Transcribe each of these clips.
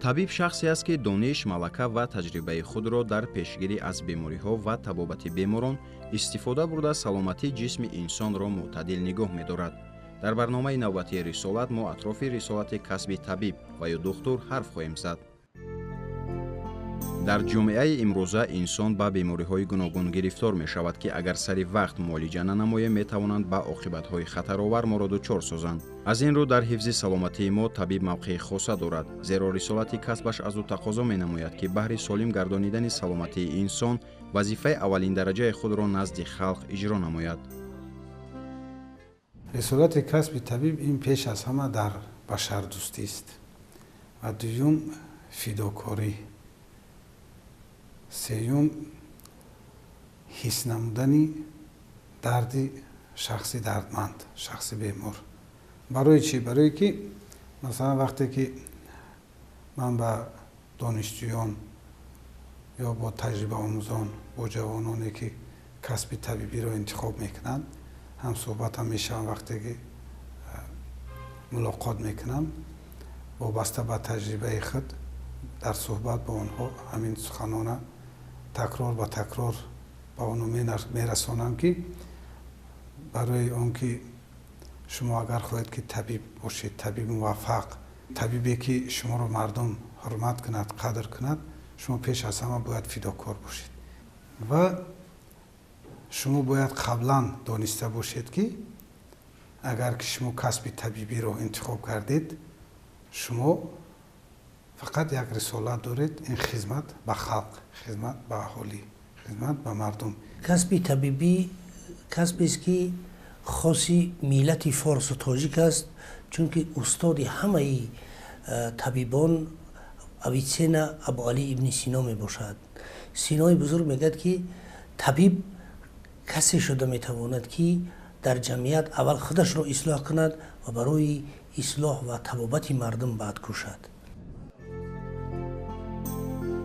Табиб шахсе аст, ки дониш, малака ва таҷрибаи худро дар пешгирӣ аз бемориҳо ва табобати беморон истифода бурда, саломатии ҷисми инсонро мӯътадил нигоҳ медорад. Дар барномаи навбатии «Рисолат» мо атрофи рисолати касби табиб ва ё духтур ҳарф хоҳем зад. Дар ҷомеаи имрӯза инсон ба бемориҳои гуногун гирифтор мешавад, ки агар сари вақт муолиҷа нанамоем, метавонанд ба оқибатҳои хатаровар моро дучор созанд. Аз ин рӯ дар ҳифзи саломатии мо табиб мавқеи хоса дорад, зеро рисолати касбаш аз ӯ тақозо менамояд, ки баҳри солим гардонидани саломатии инсон вазифаи аввалиндараҷаи худро назди халқ иҷро намояд. Рисолати касби табиб ин пеш аз ҳама дар башардӯстист ва дуюм фидокорӣ, сеюм ҳис намудани дарди шахси дардманд, шахси бемор. Барои чӣ? Барое ки, масалан, вақте ки ман ба донишҷӯён ё бо таҷрибаомӯзон, бо ҷавононе, ки касби табибиро интихоб мекунанд, ҳам суҳбатам мешавам, вақте ки мулоқот мекунам, вобаста ба таҷрибаи худ дар суҳбат бо онҳо ҳамин суханона такрор ба такрор ба онҳо мерасонам, ки барои он ки шумо агар хоҳед, ки табиб бошед, табиби муваффақ, табибе, ки шуморо мардум ҳурмат кунад, қадр кунад, шумо пеш аз ҳама бояд фидокор бошед ва шумо бояд қаблан дониста бошед, ки агар ки шумо касби табибиро интихоб кардед, шумо фақат як рисолат доред: ин хизмат ба халқ, хизмат ба аҳолӣ, хизмат ба мардум. Касби табибӣ касбест, ки хоси миллати форсу тоҷик аст, чунки устоди ҳамаи табибон Авитсена, Абуалӣ ибни Сино мебошад. Синои бузург мегӯяд, ки табиб касе шуда метавонад, ки дар ҷамъият аввал худашро ислоҳ кунад ва барои ислоҳ ва табобати мардум баъд кӯшад.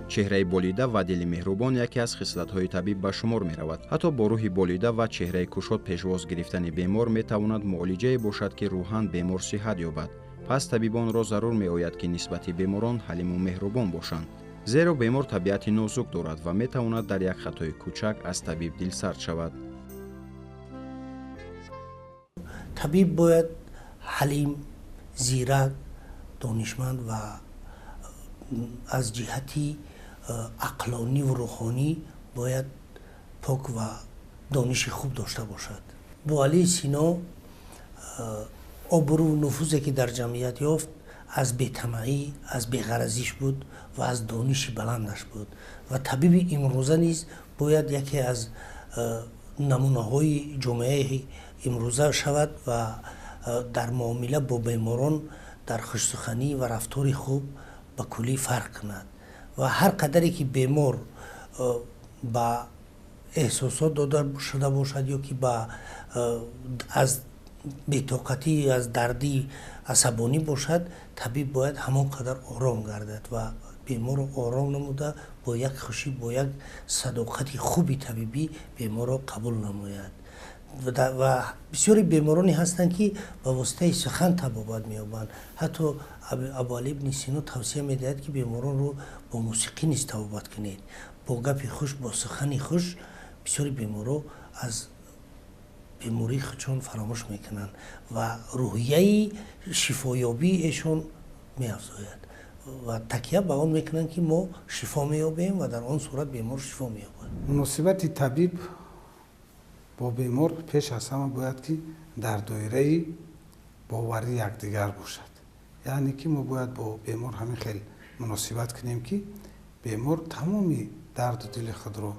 Чеҳраи болида ва дили меҳрубон яке аз хислатҳои табиб ба шумор меравад. Ҳатто бо рӯҳи болида ва чеҳраи кушод пешвоз гирифтани бемор метавонад муолиҷае бошад, ки рӯҳан бемор сиҳат ёбад. Пас табибонро зарур меояд, ки нисбати беморон ҳалиму меҳрубон бошанд, зеро бемор табиати нозук дорад ва метавонад дар як хатои кӯчак аз табиб дилсард шавад. Табиб бояд ҳалим, зирак, донишманд ва аз ҷиҳати ақлониву рӯҳонӣ бояд пок ва дониши хуб дошта бошад. Буалӣ Сино обрӯ нуфузе, ки дар ҷамъият ёфт, аз бетамаъӣ, аз беғаразиш буд ва аз дониши баландаш буд. Ва табиби имрӯза низ бояд яке аз намунаҳои ҷомеаи имрӯза шавад ва дар муомила бо беморон дар хушсуханӣ ва рафтори хуб ба куллӣ фарқ кунад. Ва ҳар қадаре ки бемор ба эҳсосот дода шуда бошад ё ки ба аз бетоқатӣ, аз дардӣ асабонӣ бошад, табиб бояд ҳамон қадар ором гардад ва беморро ором намуда, бо як хушӣ, бо як садоқати хуби табибӣ беморро қабул намояд. Ва бисёри бемороне ҳастанд, ки ба воситаи сухан табобат меёбанд. Ҳатто Абуалӣ ибни Сино тавсия медиҳад, ки беморонро бо мусиқӣ низ табобат кунед, бо гапи хуш, бо сухани хуш. Бисёри беморро аз бемории худшон фаромӯш мекунанд ва рӯҳияи шифоёбии эшон меафзояд ва такя ба он мекунанд, ки мо шифо меёбем, ва дар он сурат бемор шифо меёбад. Муносибати табиб бо бемор пеш аз ҳама бояд, ки дар доираи боварии якдигар бошад, яъне ки мо бояд бо бемор ҳамин хел муносибат кунем, ки бемор тамоми дарду дили худро,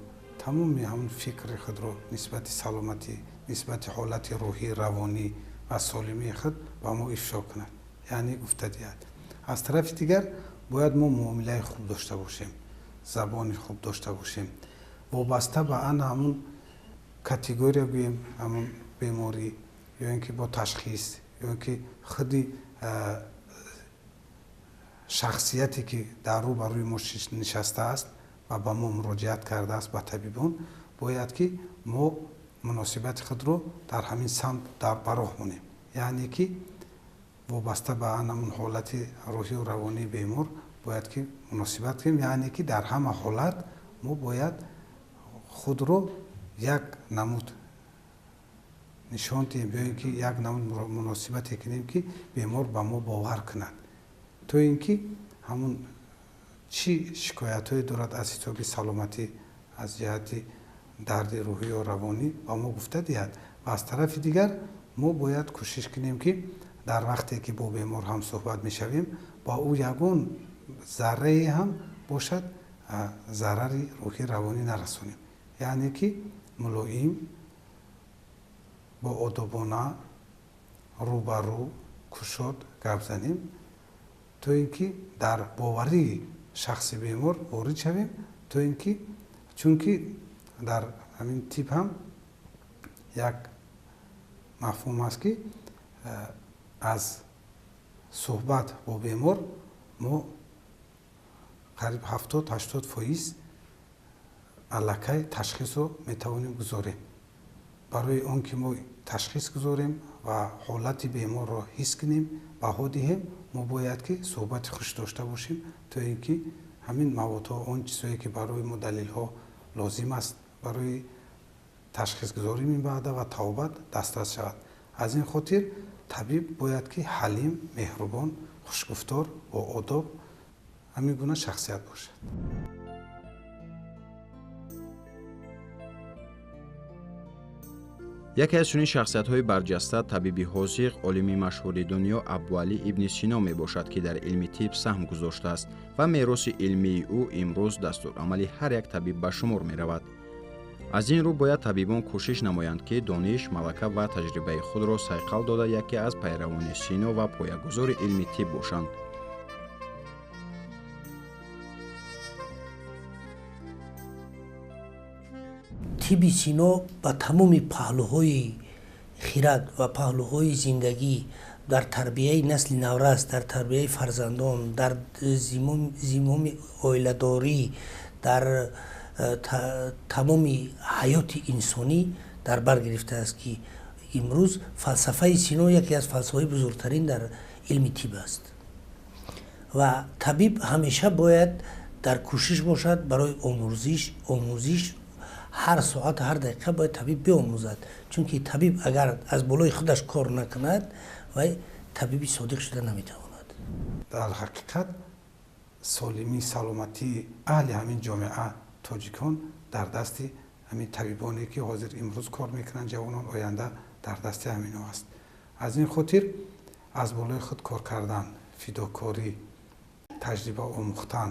тамоми ҳамон фикри худро нисбати саломатӣ, нисбати ҳолати рӯҳӣ, равонӣ ва солимии худ ба мо ифшо кунад, яъне гуфта диҳад. Аз тарафи дигар бояд мо муомилаи хуб дошта бошем, забони хуб дошта бошем, вобаста ба ана ҳамун категория, гӯем, ҳамун беморӣ ё ин ки бо ташхис, ё ин ки худи шахсияте, ки дар рӯ ба рӯи мо нишастааст ва ба мо муроҷиат кардааст, ба табибон, бояд, ки мо муносибати худро дар ҳамин самт ба роҳ монем, яъне ки вобаста ба анамун ҳолати рӯҳию равонии бемор Бояд ки муносибат кунем, яъне ки дар ҳама ҳолат мо бояд худро як намуд нишон диҳем ё ин ки як намуд муносибате кунем, ки бемор ба мо бовар кунад, то ин ки ҳамун чӣ шикоятҳое дорад аз ҳисоби саломатӣ, аз ҷиҳати дарди рӯҳӣ ё равонӣ ба мо гуфта диҳад. Ва аз тарафи дигар мо бояд кӯшиш кунем, ки дар вақте ки бо бемор ҳамсӯҳбат мешавем, ба ӯ ягон заррае ҳам бошад зарари рӯҳӣ равонӣ нарасонем, яъне ки мулоим, бо одобона, рӯбарӯ, кушод гап занем, то ин ки дар боварии шахси бемор ворид шавем, то ин ки чунки дар ҳамин тиб ҳам як мафҳум аст, ки аз суҳбат бо бемор мо қариб 70-80% аллакай ташхисро метавонем гузорем. Барои он ки мо ташхис гузорем ва ҳолати беморро ҳис кунем, баҳо диҳем, мо бояд ки суҳбати хуш дошта бошем, то ин ки ҳамин маводҳо, он чизҳое ки барои мо далелҳо лозим аст барои ташхисгузорӣ минбаъда ва тавбат дастрас шавад. Аз ин хотир табиб бояд ки ҳалим, меҳрубон, хушгуфтор, бо одоб, ҳамин гуна шахсият бошад. Яке аз чунин шахсиятҳои барҷаста табиби ҳозиқ, олими машҳури дунё Абуалӣ ибни Сино мебошад, ки дар илми тиб саҳм гузоштааст ва мероси илмии ӯ имрӯз дастурамали ҳар як табиб ба шумор меравад. Аз ин рӯ бояд табибон кӯшиш намоянд, ки дониш, малака ва таҷрибаи худро сайқал дода яке аз пайравони Сино ва поягузори илми тиб бошанд. Тиби Сино ба тамоми паҳлӯҳои хирад ва паҳлӯҳои зиндагӣ дар тарбияи насли наврас, дар тарбияи фарзандон, дар зимоми оиладорӣ, дар тамоми ҳаёти инсонӣ дар бар гирифтааст, ки имрӯз фалсафаи Сино яке аз фалсафаҳои бузургтарин дар илми тиб аст. Ва табиб ҳамеша бояд дар кӯшиш бошад барои омӯзиш. Ҳар соат, ҳар дақиқа бояд табиб биомӯзад, чунки табиб агар аз болои худаш кор накунад, вай табиби содиқ шуда наметавонад. Дар ҳақиқат солимӣ, саломатии аҳли ҳамин ҷомеа, тоҷикон, дар дасти ҳамин табибоне ки ҳозир имрӯз кор мекунанд, ҷавонон оянда дар дасти ҳаминҳо аст. Аз ин хотир аз болои худ кор кардан, фидокорӣ, таҷриба омӯхтан,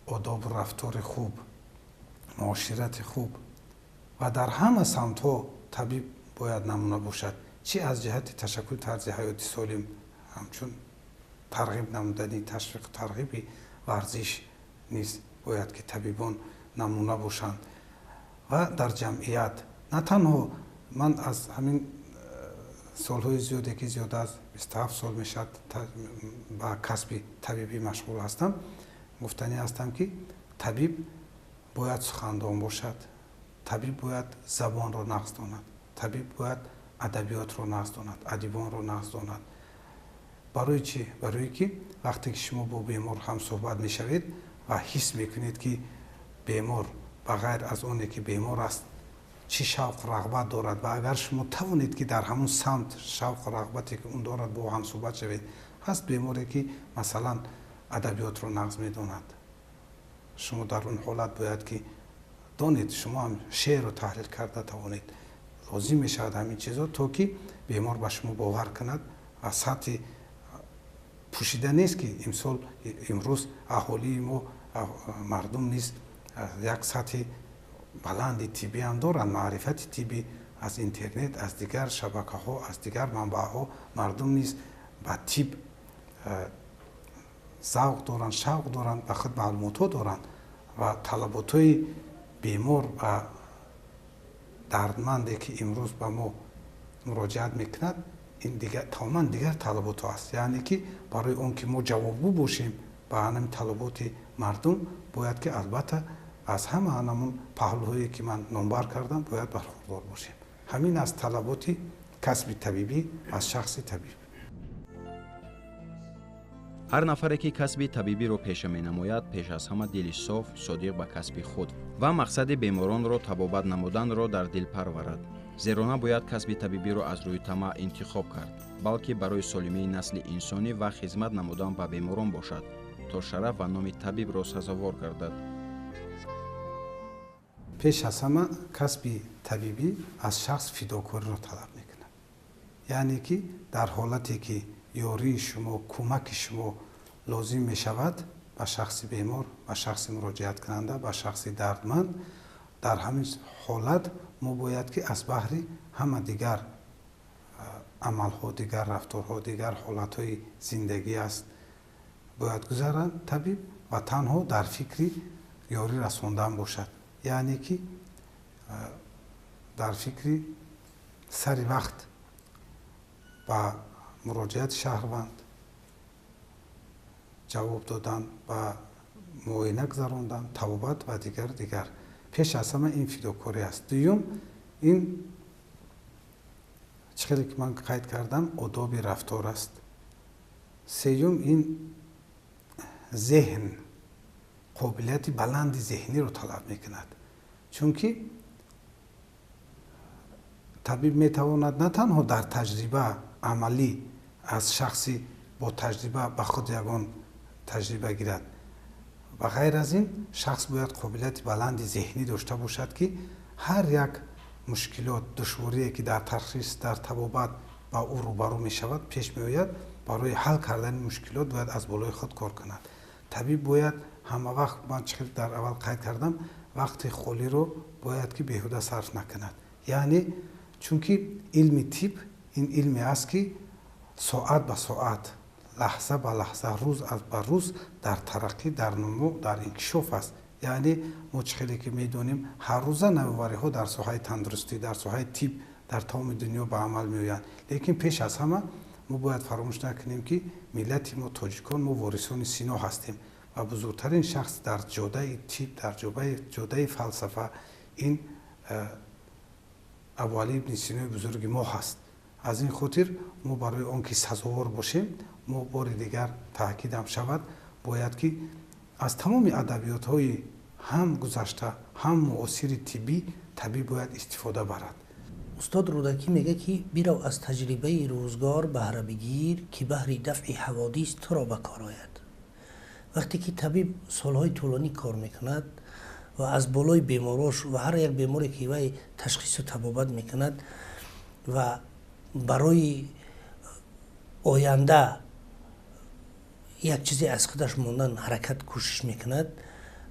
одобу рафтори хуб, муоширати хуб ва дар ҳама самтҳо табиб бояд намуна бошад, чӣ аз ҷиҳати ташаккули тарзи ҳаёти солим, ҳамчун тарғиб намудани, ташвиқу тарғиби варзиш низ бояд ки табибон намуна бошанд. Ва дар ҷамъият на танҳо ман аз ҳамин солҳои зиёде ки зиёда аз 27 сол мешавад ба касби табибӣ машғул ҳастам, гуфтанӣ ҳастам, ки табиб бояд сухандон бошад, табиб бояд забонро нағз донад, табиб бояд адабиётро нағз донад, адибонро нағз донад. Барои чӣ? Барое ки вақте ки шумо бо бемор ҳамсӯҳбат мешавед ва ҳис мекунед, ки бемор ба ғайр аз оне ки бемор аст, чӣ шавқу рағбат дорад, ва агар шумо тавонед, ки дар ҳамун самт шавқу рағбате ки он дорад бо ҳамсӯҳбат шавед. Ҳаст беморе ки масалан адабиётро нағз медонад, шумо дар он ҳолат бояд ки донед, шумо ҳам шеърро таҳлил карда тавонед. Лозим мешавад ҳамин чизо, то ки бемор ба шумо бовар кунад. Ва сатҳи пӯшида нест, ки имсол имрӯз аҳолии мо, мардум низ як сатҳи баланди тиббӣ ҳам доранд, маърифати тиббӣ аз интернет, аз дигар шабакаҳо, аз дигар манбаъҳо мардум низ ба тиб завқ доранд, шавқ доранд, ба худ маълумотҳо доранд ва талаботҳои бемор ва дардманде ки имрӯз ба мо муроҷиат мекунад, ин тамоман дигар талаботҳо аст. Яъне ки барои он ки мо ҷавобгӯ бошем ба ҳамин талаботи мардум, бояд ки албатта аз ҳама ҳамон паҳлӯҳое ки ман номбар кардам бояд бархурдор бошем. Ҳамин аст талаботи касби табибӣ аз шахси табиб. Ҳар нафаре ки касби табибиро пеша менамояд, пеш аз ҳама дили соф, содиқ ба касби худ ва мақсади беморонро табобат намуданро дар дил парварад. Зеро набояд касби табибиро аз рӯи тамаъ интихоб кард, балки барои солимии насли инсонӣ ва хизмат намудан ба беморон бошад, то шараф ва номи табибро сазовор гардад. Пеш аз ҳама касби табибӣ аз шахс фидокориро талаб мекунад. Яъне ки дар ҳолате ки ёрии шумо, кӯмаки шумо лозим мешавад ба шахси бемор, ба шахси муроҷиаткунанда, ба шахси дардманд, дар ҳамин ҳолат мо бояд ки аз баҳри ҳама дигар амалҳо, дигар рафторҳо, дигар ҳолатҳои зиндагӣ аст бояд гузаранд табиб ва танҳо дар фикри ёрӣ расондан бошад. Яъне ки дар фикри сари вақт ба муроҷиати шаҳрванд ҷавоб додан, ба муоина гузарондан, табобат ва дигар дигар. Пеш аз ҳама ин фидокорӣ аст. Дуюм, ин чӣ хеле ки ман қайд кардам, одоби рафтор аст. Сеюм, ин зеҳн, қобилияти баланди зеҳниро талаб мекунад. Чунки табиб метавонад на танҳо дар таҷриба амалӣ аз шахси бо таҷриба ба худ ягон таҷриба гирад. Ба ғайр аз ин, шахс бояд қобилияти баланди зеҳнӣ дошта бошад, ки ҳар як мушкилот, душворие ки дар тархис, дар табобат ба ӯ рӯбарӯ мешавад, пеш меояд, барои ҳал кардани мушкилот бояд аз болои худ кор кунад. Табиб бояд ҳама вақт, ман чӣ хел дар аввал қайд кардам, вақти холиро бояд ки беҳуда сарф накунад. Яъне чунки илми тиб ин илме аст, ки соат ба соат, лаҳза ба лаҳза, рӯз ба рӯз дар тараққӣ, дар нумӯ, дар инкишоф аст. Яъне мо чӣ хеле ки медонем, ҳаррӯза навовариҳо дар соҳаи тандурустӣ, дар соҳаи тиб дар тамоми дунё ба амал меоянд. Лекин пеш аз ҳама мо бояд фаромӯш накунем, ки миллати мо тоҷикон, мо ворисони Сино ҳастем ва бузургтарин шахс дар ҷодаи тиб, дар ҷодаи фалсафа ин Абуалӣ ибни Синои бузурги мо ҳаст. Аз ин хотир мо барои он ки сазовор бошем, мо бори дигар таъкидам шавад, бояд ки аз тамоми адабиётҳои ҳам гузашта, ҳам муосири тиббӣ табиб бояд истифода барад. Устод Рӯдакӣ мегӯяд, ки бирав аз таҷрибаи рӯзгор баҳра бигир, ки баҳри дафъи ҳаводис туро ба кор ояд. Вақте ки табиб солҳои тӯлонӣ кор мекунад ва аз болои беморош ва ҳар як беморе ки вай ташхису табобат мекунад ва барои оянда як чизе аз худаш мондан ҳаракат кӯшиш мекунад,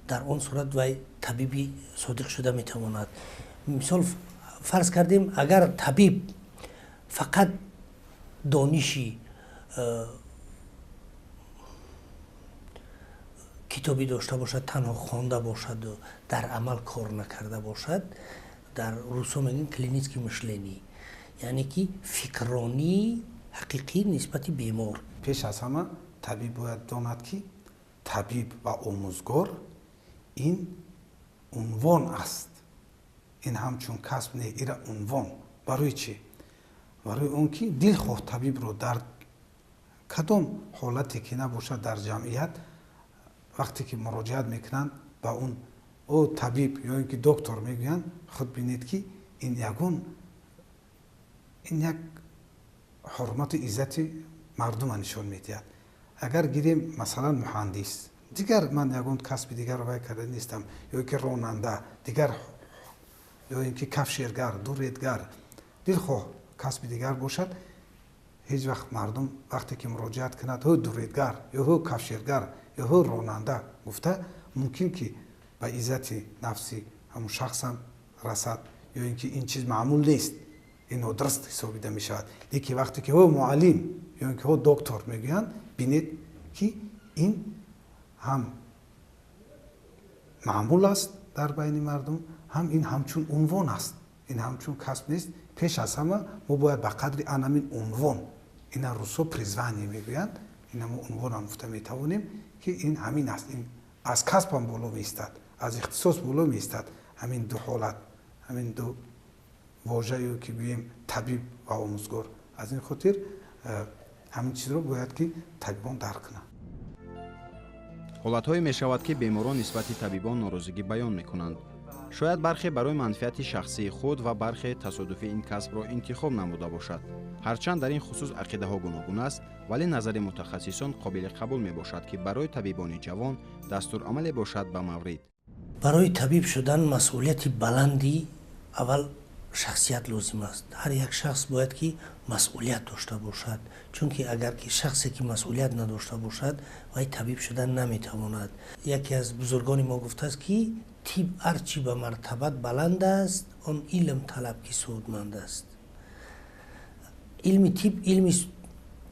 дар он сурат вай табиби содиқ шуда метавонад. Мисол фарз кардем, агар табиб фақат дониши китобӣ дошта бошад, танҳо хонда бошаду дар амал кор накарда бошад, дар русо мегӯем клинический мышление, яъне ки фикрронии ҳақиқӣ нисбати бемор. Пеш аз ҳама табиб бояд донад, ки табиб ва омӯзгор ин унвон аст. Ин ҳамчун касб не, ира унвон. Барои чӣ? Барои он ки дилхоҳ табибро дар кадом ҳолате ки набошад дар ҷамъият, вақте ки муроҷиат мекунанд ба он, о табиб ё ин ки доктор мегӯянд, худ бинед, ки ин ягон ин як ҳурмату иззати мардума нишон медиҳад. Агар гирем, масалан, муҳандис, дигар ман ягон касби дигарро вай карда нестам, ё ин ки ронанда, дигар, ё ин ки кафшергар, дуредгар, дилхоҳ касби дигар бошад, ҳеҷ вақт мардум вақте ки муроҷиат кунад, ҳо дуредгар ё ҳо кафшергар ё ҳо ронанда гуфта, мумкин ки ба иззати нафси ҳамун шахсам расад, ё ин ки ин чиз маъмул нест, ин нодуруст ҳисобида мешавад. Лекин вақте ки ҳо муаллим ё ин ки ҳо доктор мегӯянд, бинед, ки ин ҳам маъмул аст дар байни мардум, ҳам ин ҳамчун унвон аст, ин ҳамчун касб нест. Пеш аз ҳама мо бояд ба қадри анамин унвон, ина русо призвание мегӯянд, ина мо унвонам гуфта метавонем, ки ин ҳамин аст, ин аз касбам боло меистад, аз ихтисос боло меистад. Ҳамин ду ҳолат, ҳамин ду вожаю ки гӯем, табиб ва омӯзгор. Аз ин хотир ҳамин чизро бояд ки табибон дарк кунанд. Ҳолатҳое мешавад, ки беморон нисбати табибон норозигӣ баён мекунанд. Шояд бархе барои манфиати шахсии худ ва бархе тасодуфӣ ин касбро интихоб намуда бошад. Ҳарчанд дар ин хусус ақидаҳо гуногун аст, вале назари мутахассисон қобили қабул мебошад, ки барои табибони ҷавон дастурамале бошад ба маврид. Барои табиб шудан масъулияти баланди аввал шахсият лозим аст. Ҳар як шахс бояд ки масъулият дошта бошад, чунки агар ки шахсе ки масъулият надошта бошад, вай табиб шудан наметавонад. Яке аз бузургони мо гуфтааст, ки тиб ҳарчи ба мартабат баланд аст, он илм талаб ки судманд аст. Илми тиб илми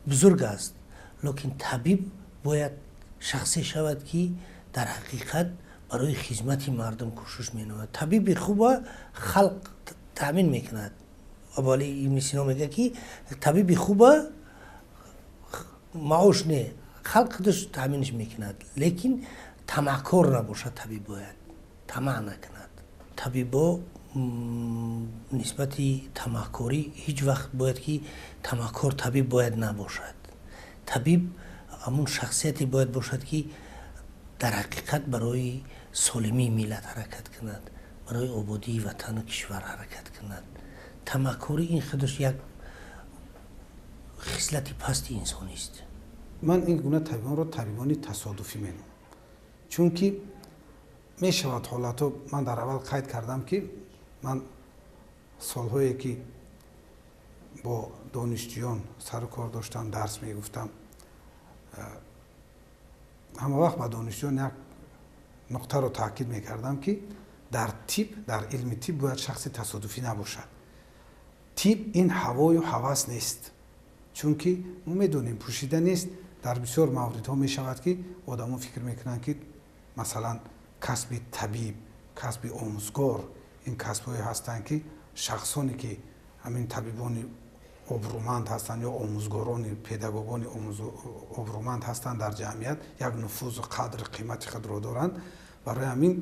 бузург аст, лекин табиб бояд шахсе шавад, ки дар ҳақиқат барои хизмати мардум кӯшиш менамояд. Табиби хуба халқ таъмин мекунад. Абуалӣ Ибни Сино мегӯяд, ки табиби хуба маош не, халқ худаш таъминш мекунад, лекин тамаъкор набошад. Табиб бояд тамаъ накунад. Табибо нисбати тамаъкорӣ ҳеҷ вақт бояд ки тамаъкор табиб бояд набошад. Табиб ҳамун шахсияте бояд бошад, ки дар ҳақиқат барои солимии миллат ҳаракат кунад, барои ободии ватану кишвар ҳаракат кунад. Тамаъкорӣ ин худаш як хислати пасти инсонист. Ман ин гуна табибонро табибони тасодуфӣ меномам, чунки мешавад ҳолатҳо. Ман дар аввал қайд кардам, ки ман солҳое ки бо донишҷӯён сару кор доштам, дарс мегуфтам, ҳама вақт ба донишҷӯён як нуқтаро таъкид мекардам, ки дар тиб, дар илми тиб бояд шахси тасодуфӣ набошад. Тиб ин ҳавою ҳавас нест, чунки мо медонем, пӯшида нест, дар бисёр мавридҳо мешавад, ки одамо фикр мекунанд, ки масалан касби табиб, касби омӯзгор ин касбҳое ҳастанд, ки шахсоне ки ҳамин табибони обрӯманд ҳастанд ё омӯзгорони педагогони обрӯманд ҳастанд, дар ҷамъият як нуфузу қадру қимати худро доранд. Барои ҳамин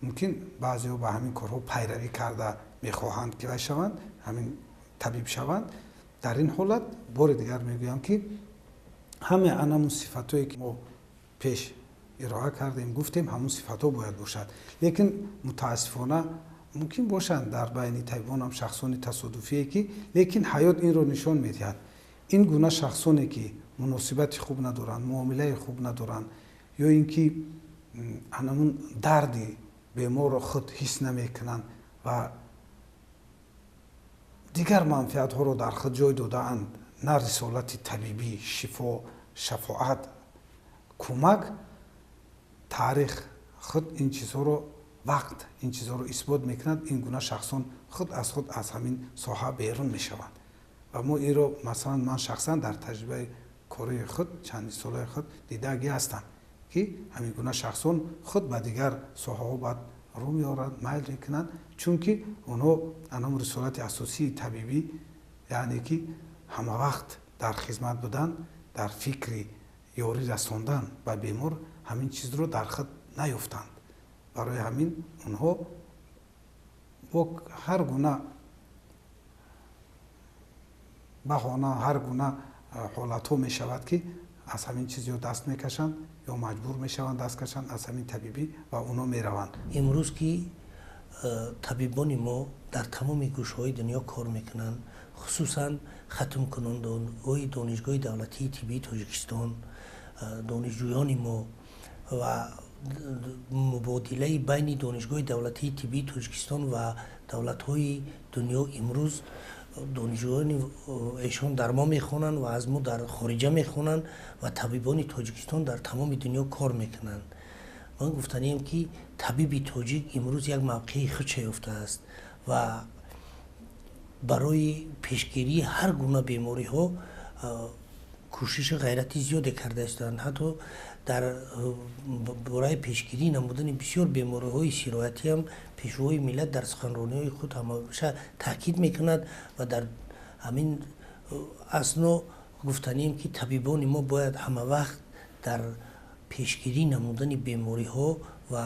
мумкин баъзеҳо ба ҳамин корҳо пайравӣ карда мехоҳанд, ки вай шаванд, ҳамин табиб шаванд. Дар ин ҳолат бори дигар мегӯям, ки ҳамаи анамун сифатҳое ки мо пеш ироа кардем, гуфтем, ҳамун сифатҳо бояд бошад. Лекин мутаассифона мумкин бошанд дар байни табибонам шахсони тасодуфие ки, лекин ҳаёт инро нишон медиҳад, ин гуна шахсоне ки муносибати хуб надоранд, муомилаи хуб надоранд ё ин ки анамун дарди беморро худ ҳис намекунанд ва дигар манфиатҳоро дар худ ҷой додаанд, на рисолати табибӣ, шифо, шафоат, кӯмак. Таърих худ ин чизҳоро, вақт ин чизҳоро исбот мекунад. Ин гуна шахсон худ аз худ аз ҳамин соҳа берун мешаванд. Ва мо инро, масалан, ман шахсан дар таҷрибаи кории худ, чанди солаи худ дидагӣ ҳастам, ки ҳамин гуна шахсон худ ба дигар соҳаҳо баъд рӯ меоранд, майл мекунанд, чунки онҳо анам рисолати асосии табибӣ, яъне ки ҳамавақт дар хизмат будан, дар фикри ёрӣ расондан ба бемор, ҳамин чизро дар худ наёфтанд. Барои ҳамин онҳо бо ҳар гуна баҳона, ҳар гуна ҳолатҳо мешавад, ки аз ҳамин чиз ё даст мекашанд, ё маҷбур мешаванд даст кашанд аз ҳамин табибӣ ва онҳо мераванд. Имрӯз ки табибони мо дар тамоми гӯшаҳои дунё кор мекунанд, хусусан хатмкунандаҳои Донишгоҳи давлатии тиббии Тоҷикистон, донишҷӯёни мо ва мубодилаи байни Донишгоҳи давлатии тиббии Тоҷикистон ва давлатҳои дунё, имрӯз донишҷӯёни эшон дар мо мехонанд ва аз мо дар хориҷа мехонанд ва табибони Тоҷикистон дар тамоми дунё кор мекунанд. Ман гуфтанием, ки табиби тоҷик имрӯз як мавқеи худша ёфтааст ва барои пешгирии ҳар гуна бемориҳо кӯшиши ғайрати зиёде карда истоданд. Ҳатто дар бораи пешгирӣ намудани бисёр бемориҳои сироятиам Пешвои миллат дар суханрониҳои худ ҳамеша таъкид мекунад. Ва дар ҳамин асно гуфтанием, ки табибони мо бояд ҳамавақт дар пешгирӣ намудани бемориҳо ва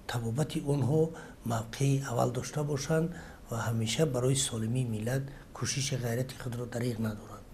табобати онҳо мавқеи аввал дошта бошанд ва ҳамеша барои солимии миллат кӯшиши ғайрати худро дариғ надоранд.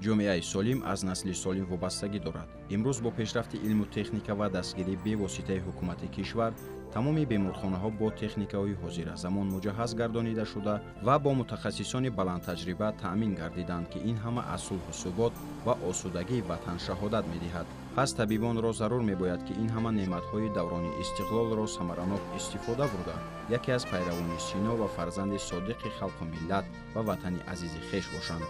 Ҷомеаи солим аз насли солим вобастагӣ дорад. Имрӯз бо пешрафти илму техника ва дастгирии бевоситаи ҳукумати кишвар тамоми беморхонаҳо бо техникаҳои ҳозиразамон муҷаҳҳаз гардонида шуда ва бо мутахассисони баландтаҷриба таъмин гардиданд, ки ин ҳама аз сулҳу субот ва осудагии ватан шаҳодат медиҳад. Пас табибонро зарур мебояд, ки ин ҳама неъматҳои даврони истиқлолро самаранок истифода бурда, яке аз пайравони Сино ва фарзанди содиқи халқу миллат ва ватани азизи хеш бошанд.